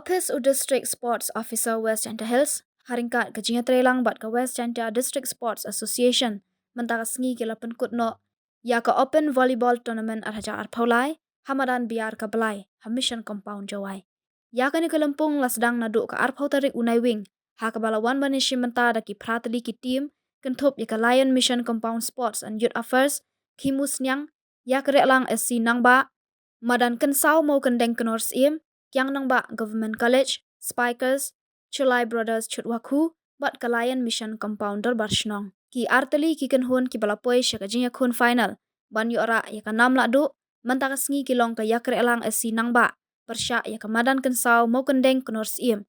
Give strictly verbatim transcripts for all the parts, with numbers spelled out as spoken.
Ophis u District Sports Officer West Jaintia Hills, ha ryngkat ka jingïatreilang bad ka West Jaintia District Sports Association, mynta ka sngi ki la pynkut noh ïa ka Open Volleyball Tournament ar hajar arphew lai ha madan Biar ka Blai ha Mission Compound Jowai. Ïa kane ka lympung la sdang naduh ka arphew tarik u Naiwieng, ha kaba la wan ban ïashim bynta da ki phra tylli ki team, kynthup ïa ka Lion Mission Compound Sports and Youth Affairs, Khimusniang, Ïakre'lang S C Nangbah, Madan Kynsaw Mawkyndeng Kynnorsyiemliang Nangbah Government College, Spikers, Chulai Brothers Chutwakhu, bad ka Lion Mission Compound Dorbar Shnong. Ki artylli ki kynhun kiba la poi sha ka jingïakhun final ban ïoh rah ïa ka nam lahduh mynta ka sngi ki long ka Ïakre'lang S C Nangbah pyrshah ïa ka Madan Kynsaw Mawkyndeng Kynnorsyiemliang.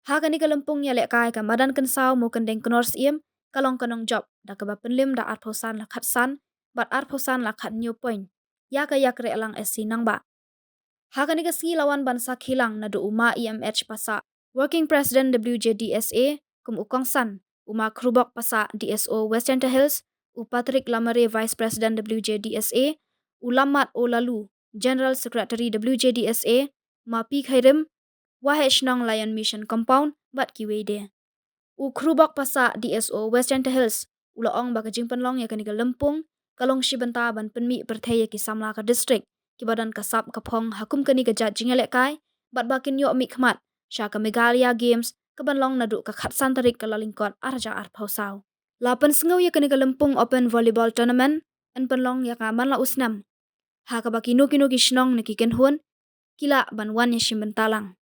Ha kane ka lympung ïalehkai ka Madan Kynsaw Mawkyndeng Kynnorsyiemliang ka long ka nongjop da kaba pynlem da arphew san la khatsan bad arphew san la khathynñiew point ïa ka Ïakre'lang S C Nangbah. Ha kane ka sngi la wan ban sakhi lang naduh u Ma E M H Passah, Working President W J D S A, kum u kongsan, u Ma Khrubok Passah, D S O West Jaintia Hills, u Patrick Lamare, Vice President W J D S A, u Lammat O Lalu, General Secretary W J D S A, Ma P Khairim, Waheh Shnong Lion Mission Compound, bad kiwei de. U Khrubok Passah, D S O West Jaintia Hills, u la ong ba ka jingpynlong ïa kane ka lympung ka long shi bynta ban pynmih pyrthei ïa ki samla ka district kiba don ka sap ka phong ha kum kane ka jait jingïalehkai, bad ba kin ïoh mihkhmat sha ka Meghalaya Games kaban long naduh ka khatsan tarik Kyllalyngkot ar hajar arphew saw. La pynsngew ïa kane ka lympung Open Volleyball Tournament yn pynlong ïa ka man la u snem, ha kaba kino kino ki shnong ne ki kynhun ki lah ban wan ïashim bynta lang.